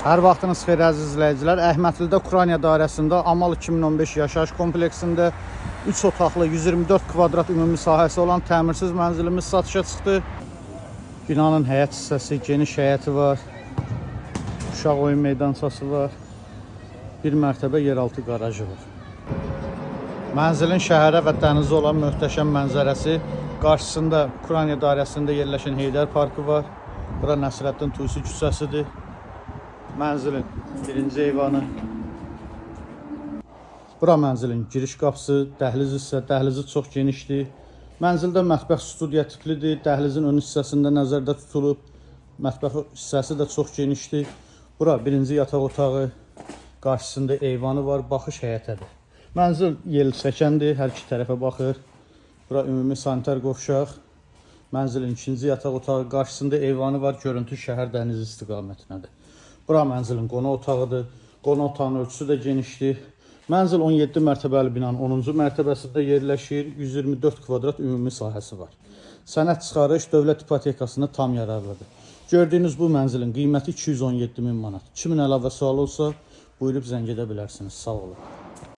Hər vaxtınız xeyir, əziz izləyicilər. Əhmədlidə Ukrayna dairəsində Amal 2015 yaşayış kompleksində 3 otaqlı 124 kvadrat ümumi sahəsi olan təmirsiz mənzilimiz satışa çıxdı. Binanın həyət hissəsi, geniş həyəti var. Uşaq oyun meydançası var. Bir mərtəbə yeraltı qarajı var. Mənzilin şəhərə və dənizə olan möhtəşəm mənzərəsi, qarşısında Ukrayna dairəsində yerləşən Heydər Parkı var. Bura Nəsrəddin Tusi küçəsidir. Mənzilin birinci eyvanı. Bura mənzilin giriş qapısı, dəhliz hissə, dəhlizi çox genişdir. Mənzildə mətbəx studiya tiplidir. Dəhlizin ön hissəsində nəzərdə tutulub. Mətbəx hissəsi də çox genişdir. Bura birinci yataq otağı, qarşısında eyvanı var, baxış həyətədir. Mənzil yel çəkəndir, hər iki tərəfə baxır. Bura ümumi sanitar qovşaq. Mənzilin ikinci yataq otağı, qarşısında eyvanı var, görüntü şəhər dəniz istiqamətinədir. Bura mənzilin qonaq otağıdır. Qonaq otağının ölçüsü də genişdir. Mənzil 17 mərtəbəli binanın 10-cu mərtəbəsində yerləşir. 124 kvadrat ümumi sahəsi var. Sənəd çıxarış dövlət ipotekasına tam yararlıdır. Gördüyünüz bu mənzilin qiyməti 217 min manat. Kimin əlavə sualı olsa, buyurub zəng edə bilərsiniz. Sağ olun.